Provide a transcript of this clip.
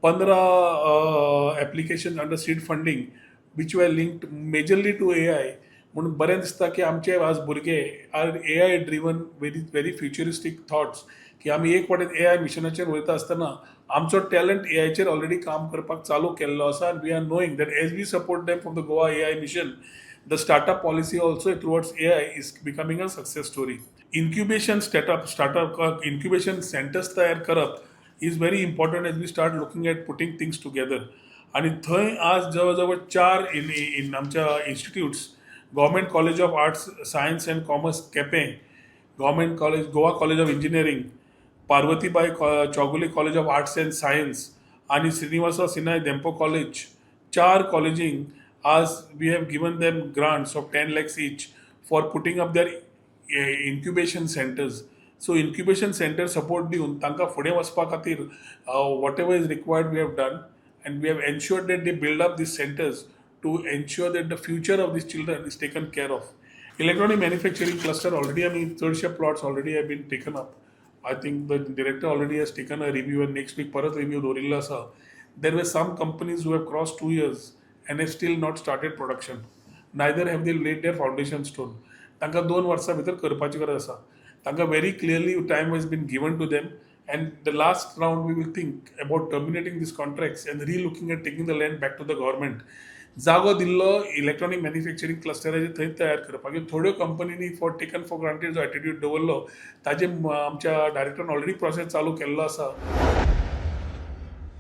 15 application under seed funding which were linked majorly to AI. म्हणून बरें दिसता की आमचे आज भुरगे are AI driven, very very futuristic thoughts, की आमी एक वाटेन एआय मिशनाचेर वयता आसतना आमचो टॅलंट एआयचेर ऑलरेडी काम करपाक चालू केल्लो आसा. आनी we are knowing that as we support them from the Goa AI Mission, the startup policy also towards AI is becoming a success story. Incubation startup incubation centers तयार करप is very important as we start looking at putting things together. आणि थंय आज जवळ जवळ चार in in आमच्या institutes, Government College of Arts, Science and Commerce, Quepem, Government College, Goa College of Engineering, Parvatibai Chowgule College of Arts and Science आणि Srinivasa Sinai Dempo college, चार कॉलेजींक आज we have given them grants of 10 lakhs each for putting up their incubation centers. So incubation center support दिवन तांकां फुडें वचपा खातीर whatever is required, we have done, and we have ensured that they build up these centers to ensure that the future of these children is taken care of. Electronic manufacturing cluster, already आमी चडशे plots already have been taken up. I think the director already has taken a review and next week परत review दवरिल्लो आसा. There were some companies who have crossed 2 years and have still not started production. Neither have they laid their foundation stone. तांकां 2 वर्सां भितर करपाची गरज आसा. तांकां very clearly time has been given to them, and the last round we will think about terminating these contracts and re-looking at taking the land back to the government. जागो दिल्लो electronic manufacturing क्लस्टराचेर थंय तयार करपाक. थोड्यो कंपनींनी for taken for granted जो attitude दवरलो, ताजे आमच्या डायरेक्टरान ऑलरेडी प्रोसेस चालू केल्लो आसा.